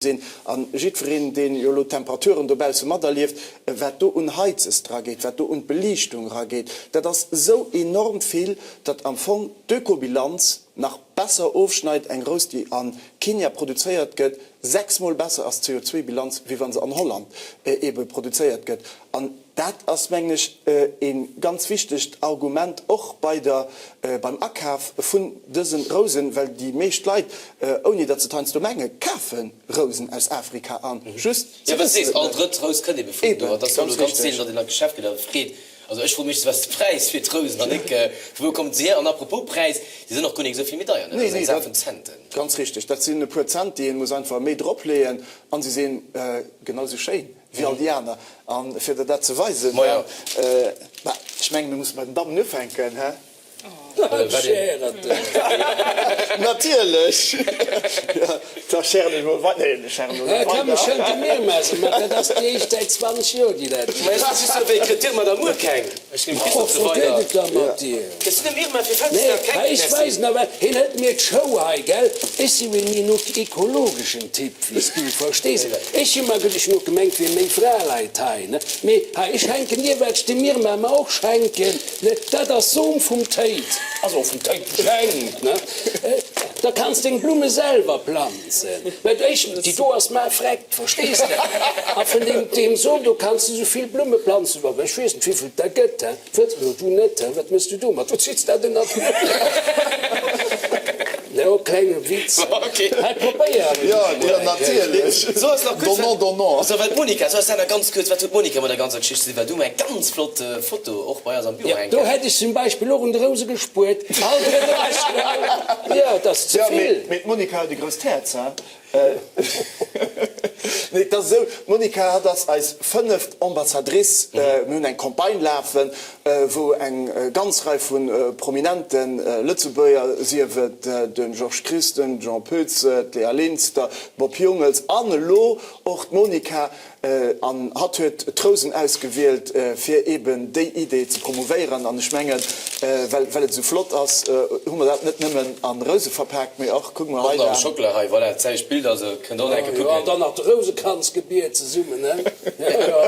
Sinn. A jiddwereen, deen jo elo d'Temperaturen dobausse materlieft, wat do un Heizes drageet, wat do un d'Beliichtung erageet, dat ass esou enorm vill, datt am Fong d'Ökobilanz nach besser ofschneit, eng Rous, déi a Kenia produzéiert gëtt, sechsmol besser ass d'CO2-Bilanz, wéi wa se an Holland eebe produzéiert gëtt. An dat ass, mengen ech, e ganz wichtegt Argument och bei der, beim Akaf vun dëse Rousen, well déi meescht Leit, ouni datt se et heiansdo mengen, kafe Rousen aus Afrika an, just se wëssen et net. All drëtt Rous kënnt ebe vun do. Et ass jo elo ganz seelen, datt een an d'Geschäft geet a freet, also ech froe mech, wat ass de Präis fir d'Rousen an net, vu wou kommt se hier? An apropos Präis, déi sinn och guer nik esou vill méi deier, ne? Dat ass eng Saach vun Centen. Ganz richteg, dat sinn e puer Cent, déi ee muss einfach méi dropleeën, a se si genau esou schéin. Wéi all déi aner. A fir der dat ze weisen, bah, ech mengen, mir musse bei den Dammen ufänken, hä? Natierlech! Da schären ech mol weider. Nee, ech schären elo net weider. Dat ass déi éischt säit 20 Joer, déi dat mécht. Hien hëlt mir d'Show hei, gell? Ech si méi en ökologeschen Typ wéi s du, verstees? Ech hu mer geduecht, ech hu gemengt, wier méi Fraleit hei, ne? Mee hei, ech schenken dir, wat ech dem Irma mer och schenken, ne? Dat ass Som vum Téit, also vum Téit geschenkt, ne? Da kanns deng Blumme selwer planzen, mä ech, déi do ass mar vreckt, verstees de? A vun deem, deem Som do kanns de sou vill Blumme planzen, ech weess net, wéivill et der gëtt, he? Wat? Jo, du net, hä? Wat mëss du domat? Du zitts dat ënnert Jo, klenge Witz. Hei, probéier Jo, jo, natierlech. Sou ass nach kuerz. Donnons, donnons. Sou, well d'Monica, sou ass dat nach ganz kuerz, wat huet d'Monica mat der ganzer Geschicht ze dinn? Well du hu mer eng ganz flott Foto och bei eis am Büro Jo, hänken. do hätt ech zum Beispill och un de Rouse gespuert. Alt erëm ewechgeholl. Jo, et ass ze Jo, vill. mee d'Monica huet e grousst Häerz, hä? Nee, et ass esou, d'Monica, hatt ass eis fënneft Ambassadrice. Mir hunn eng Campagne lafen, wou eng ganz Rei vu prominente Lëtzebuerger, sief et de Georges Christen, de Jean Pütz, d'Léa Linster, de Bob Jungels an elo och d'Monica, An hatt huet d'Rousen ausgewielt, fir eeben déi Idee ze promouvéieren. An ech mengen, well well et esou flott ass, hu mer dat net nëmmen a Rouse verpaakt, mee och, kuck mol hei, Och nach am Schockela hei, voilà, zeig ech d'Bild, also kënnt och nach eng Kéier kucken. Jo, an dann nach de Rousekranzgebiet zesummen, ne? Jo, jo.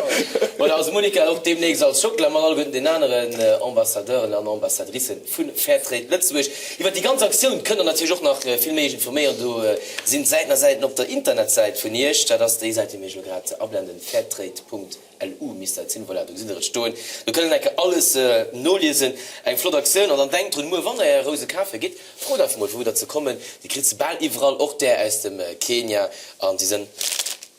Voilà, also Monica och deemnächst als Schockela mat alleguerten den aneren Ambassadeuren an Ambassadricen vu Fairtrade Lëtzebuerg. Iwwer déi ganz Aktioun kënnt der natierlech och nach vill méi iech informéieren. Do sinn Säiten a Säiten op der Internetsäit vun iech. Dat ass déi Säit, déi mir iech elo grad ablenden, fairtrade.lu misst dat sinn. Voilà, do gesitt der et stoen. Do kënnt der eng Kéier alles noliesen. Eng flott Aktioun. An dann denkt drun, muer wann der är Rouse kafe gitt, frot einfach mol vu wou der se kommen. Dir kritt se bal iwwerall, och där aus dem Kenia. An déi sënn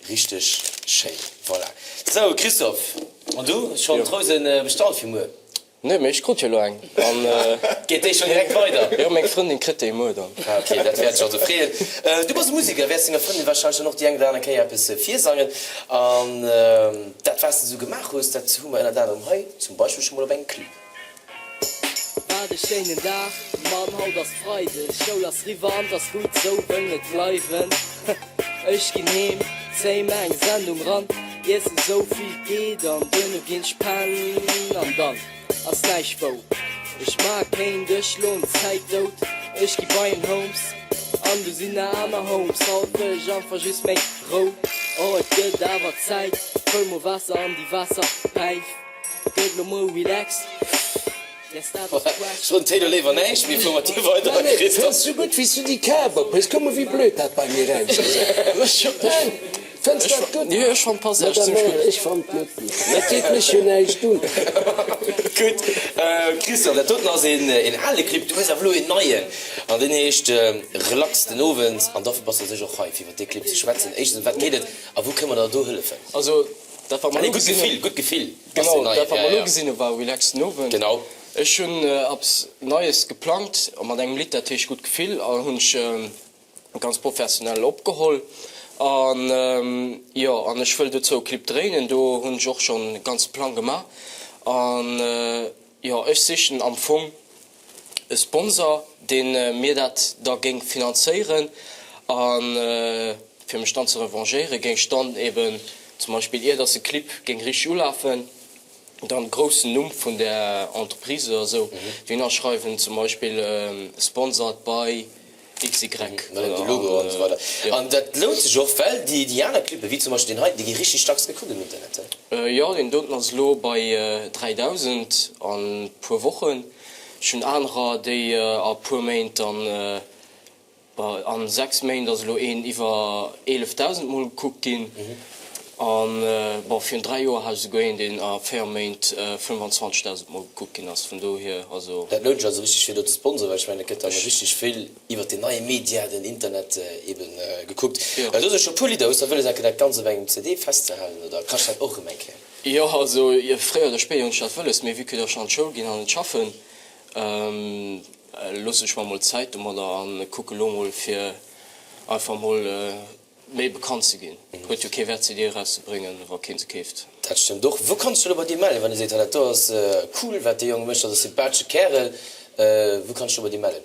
richteg schéin. Voilà. Sou Christophe, an du, schonn d'Rousen bestallt fir muer? Nee, mee ech krut jo elo eng an. Geet déi schon direkt weider? Jo, meng Frëndin kritt déi muer dann. Ah ok, dat wäert sech also freeën. Du bass e Museker, wäerts denger Frëndin wahrscheinlech dann och déi eng oder aner Kéier eppes virsangen. An dat wat s de esou gemaach hues, dat hu mer ënnert anerem hei zum Beispill scho mol op engem Clip. Wat e schéinen Dag, Mann, haut ass Freideg, Schoul ass riwwer an 't ass gutt sou, wëll net bleiwen. Ech ginn heem, zéi mer eng Sendung ran, iessen sou vill 't geet an duerno ginn ech pennen. An dann ass näischt wou ech ma kéint, ech schloen d'Zäit dout. Ech gi bei en Holmes an do sinn nach aner Holmes. Haut wëll ech einfach just meng Rou, oh et gëtt awer Zäit, fëll mol Waasser an déi Waasserpäif, gëtt lo mol relaxed. Ech soen Taylor léiwer näischt, mee fuer mat dir weider, Christophe. Fënns du gutt wéi s du déi Kap op hues? Kuck mol wéi blöd dat bei mir ausgesäit. Fënns dat gutt? Jo, ech fannt passt echt zimmlech gutt. Ech fannt net gutt. Dat geet mech jo näischt un. Gutt, Christophe, dat doten ass een ale Clip, du hues awer elo een neien an deen heescht Relax den Owend an dofir bass du u sech och hei fir iwwer dee Clip ze schwätzen. Éischtens, ëm wat geet et a wou kënne mer der do hëllefen? Also dat wat mer Ah nee, elo gutt gesinn Gefill, hunn. gutt Gefill. Genau, dat wat mer elo gesinn hu war Relax den Owend. Genau. Ech hunn eppes Neies geplangt mat engem Lidd, dat heescht Gutt Gefill an hunn ech ganz professionell opgeholl. An jo, an ech wëll dozou e Clip dréinen, do hunn ech och schonn e ganze Plang gemaach. An jo, ech sichen am Fong e Sponsor, dee mir dat da géing finanzéieren. A fir mech dann ze revanchéieren, géing ech dann eben zum Beispill, ier dass de Clip géing richteg ulafen, dann de groussen Numm vun där Entreprise oder esou dohinner schreiwen, zum Beispill sponsored by. XY. De Logo an esou weider. An dat lount sech och, well déi aner Clippen, wéi zum Beispill deen heiten, déi gi richteg dacks gekuckt um Internet. Jo, deen doten ass elo bei 3.000 an puer Wochen. Ech hunn anerer, déi a puer Méint dann, bon, an 6 Méint ass elo een iwwer 11.000 mol gekuckt ginn. An, bon, virun 3 Joer hat ech esouguer een, deen a 4 Méint 25.000 mol gekuckt ginn ass. Vun dohier, also. Dat lount sech also richteg fir do ze sponsoren, well ech mengen, et gëtt dann richteg vill iwwert den neie Media, den Internet eben gekuckt. Do si scho puer Lidder. Hues de wëlles enke dat Ganzt op engem CD festzehalen oder kascht dat och erëm eng Kéier? Jo, also fréier oder spéider hunn ech dat wëlles, mee vue que datt ech an d'Schoul ginn an net schaffen, loosse ech mer mol Zäit domadder a kucke lo mol fir einfach mol méi bekannt ze ginn. Huet jo kee Wäert CD erauszebréngen, wa keen se keeft. Dat stëmmt och. Wou kanns du lo bei dir mellen, wann ee seet, dat do ass cool wat dee Jong mécht, dat ass e sympathesche Kärel, wou kanns du bei dir mellen?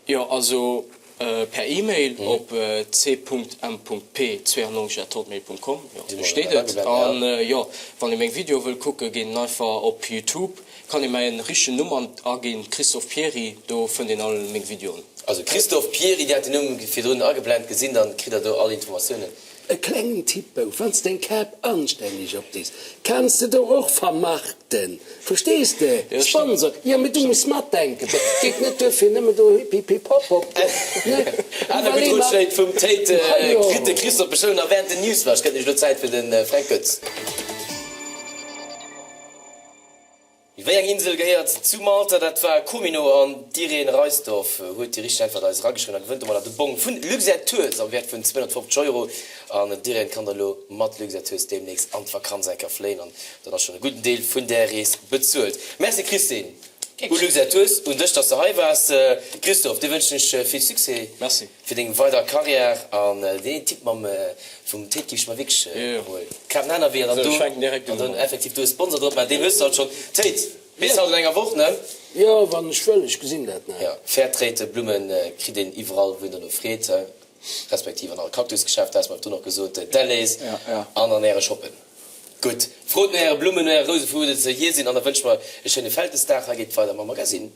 Jo, also per E-Mail op c.m.p92@hotmail.com, jo, do steet et. An jo, wann ee meng Videoe wëll kucken, geet een einfach op Youtube, kann ee mäin richtegen Numm aginn, Christophe Pierry, do fënnt een all meng Videoen. Also Christophe Pierry, Dir hat den Numm virdrun ageblent gesinn, dann kritt der do all Informatiounen. E klengen Tipp Bouf, wanns de eng Kap anstänneg opdees, kanns de do och vermarkten, verstees de? Sponsor, jo mee du muss matdenken, et geet net duer fir nëmmen do hippipipopop do, ne? Aner gutt Rotschléi vum Théid kritt de Christophe bestëmmt nach während den Newsflash. Gëtt nämlech elo Zäit fir de Fränk Goetz. Wéi eng Insel gehéiert zu Malta? Dat war Comino an d'Irene Reisdorf huet déi richteg Äntwert eis erageschriwwen a gewënnt domadder de Bong vun Luxair Tours am Wäert vun 250 Euro. An d'Irene kann dann elo mat Luxair Tours deemnächst an d'Vakanz enker fléien an dann ass schonn e gudden Deel vun där Rees bezuelt. Merci Christine, u Luxair Tours, un dech, dass de hei waars. Christophe, dir wënschen ech vill Succès. Merci. Fir deng weider Carrière an deen Typ mam vum Téit giff ech mer wierklech emol grad en aner Wee an dann do an dann effektiv do e Sponsor drop maachen, deen hues de alt schonn. Téit, bis haut an enger Woch, ne? Jo, wann ech wëll, ech gesinn dat nach. Jo, Fairtrade Blummen kritt een iwwerall wou een derno freet, respektiv an all Cactusgeschäfter, has mer virdrun och gesot, Delhaize an an äre Shoppen. Gutt, frot no äre Blummen, no äre Rousen, vu wou se hier sinn an da wënsche mer e schéine Vältesdag. Hei geet et weider mam Magazine.